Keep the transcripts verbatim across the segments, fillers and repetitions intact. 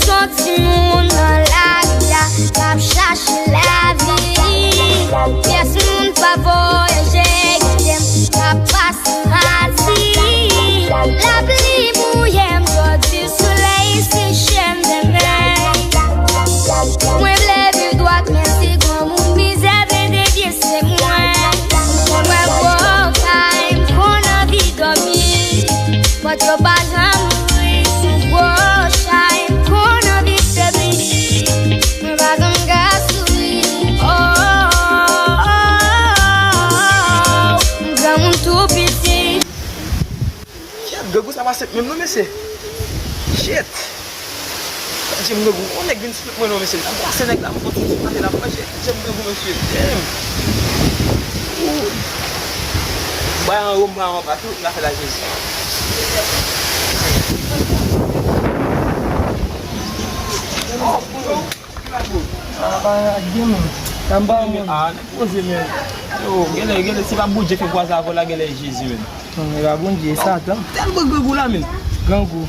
Yon timoun nan lari a k ap chache lavi. Pyès moun pa voyaje kite m, k ap pase mati. Lapli mouye m jodi, solèy seche m demen. Mwen vle viv dwat, men se granmoun mizè vle devyese mwen. M konn wè gwo kay, m konn anvi dòmi. Pòt yo pa janm ouvri, sou gwo chay, m konn anvi febli. Mwen pa janm ka souri, oh, oh, oh, oh. M granmoun tou piti. Shit, grangou sa pa senp menm non, mesye. Shit. Jim grangou, yon nèg vin sou mwen non, mesye. L ap brase nèg la, m konn sou pase la, manje. Jim grangou, mesye. Damn. Ooh. Bay anwo, m bay anba tou, m ka fè la Jezi. Oh, bro. Ah, pa gen moun. Tanba moun. Ah, nèg poze, men. Yo, genlè, genlè, se pa Bondye fè kwaze avè w la, genlè Jezi, men. Non, e pa Bondye, e Satan. Tèlman grangou la, men. Grangou.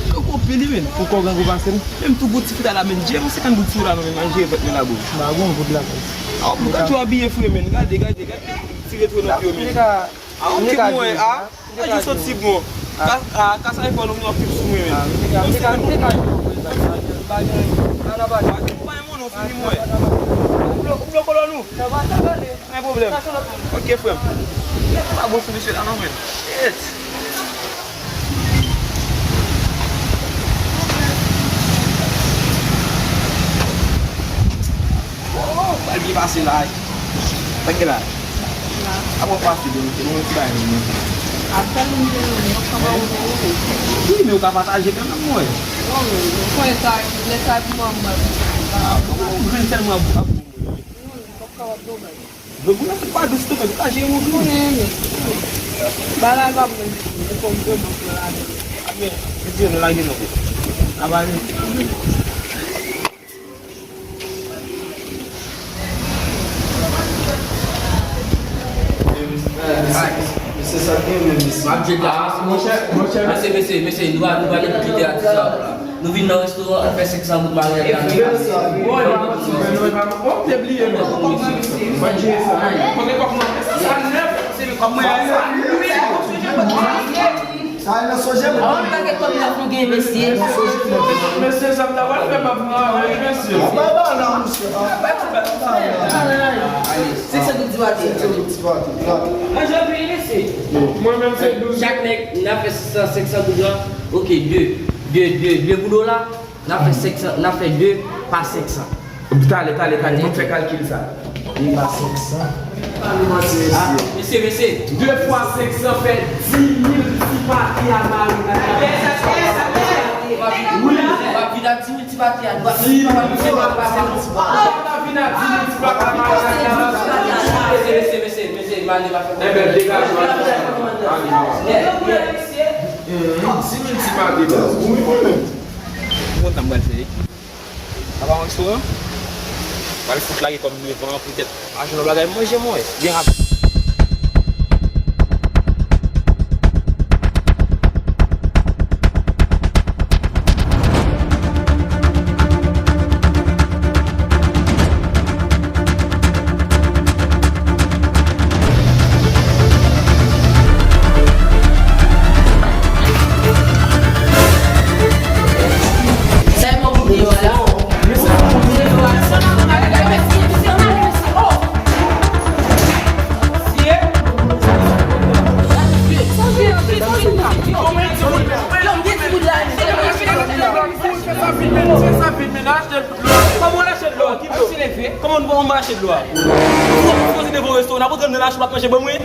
Grangou anpil, wi, men. Ou kwè grangou pase m? Menm tou gwo ti fita la, men. Jezi, senkant goud sou la, non, men. Manje vant mwen la, bro. M pa gon goud la, bro. Ah, ou gade jan w abiye, frè, men. Gade, gade, gade. Ti retwo nan pye w, men. Ah, ok, mwen, ah. Gad yo soti bon. Ka, ah, ka sa e fò nou, nou ap viv sou mwen menm. Kòmsi nou. Ou pa yon moun, ou fini mwen. Ou blo-, ou blo kolòn ou. Pa gen pwoblèm. Ok, frè m. Nèg pa bon sou mesye la non, men. Shit. Oh, oh, bal byen pase la. Sa k gen la? Apa w pase byen, mesye, nou yon ti bagay menm. Apèl m te renmen, kòman ou te renmen? Wi, men ou ka pataje kanmenm, mwen. Non, men, ou konnen sa, lè sa di mwen, mwen. Ah, kòman ou grenn tèlman ap, ap. Non, li p ap kapab non, men. Grangou la, se pa dous tou, men ou ka jere grangou. Konnen, men. Bagay pa mwen, men, se kòm grangou la, men. Men, se di nou lage nou. Apa nou. Mesye, sa gen menm, mesye. M ap di w, mesye, mesye, mesye, nou pa, nou pa gen tout literati sa la. Nou vin nan restoran, nou fè senk san goud maryaj la. Fè sa, wi. Bon, e pa manti, men nou, e pa manti. Oh, m te bliye, men. Mwen jere sa, wi. Kote kòb mwen? Sa nèf, se kòb mwen, sa nèf. Sa nan sonje mwen. An, pa gen kòb nèf nou gen, mesye. Mesye, sa m ta pral fè m ap pran avè l, mesye. Ba, ba, la, mesye. Ale, senk san goud di pati. Senk san goud di pati. Manje anpil, mesye. Mwen menm se douz. Chak nèg, n a fè senk san, senk san goud lan. Ok, de, de, de, de pou dola. N a fè senk san, n a fè de pa senk san. Talè, talè, talè, nou fè kalkil sa. De pa senk san. Pa nou manti, mesye. Ah, mesye, mesye. De fwa senk san fè di mil ti pate a mari. Wi. W ap vin ak di mil ti pate a. W ap vin ak di mil ti pate a. W ap vin ak di mil ti pate a mari. Mesye, mesye, mesye, mesye, mari pa fè. Enben, degaje w. Di mil ti pate, baz. Wi, mwen menm. Ou konn sa m pral fè, wi. Apa yon restoran? Pral fout lage kòb devan, poutèt ajan nan bagay manje, mwen. Byen rapid. Kòman w al achte dlo a? Ki dlo? Kòman w al achte dlo a? Ou sipoze devan restoran, n ap rantre nan lachou, w ap manje, ban mwen.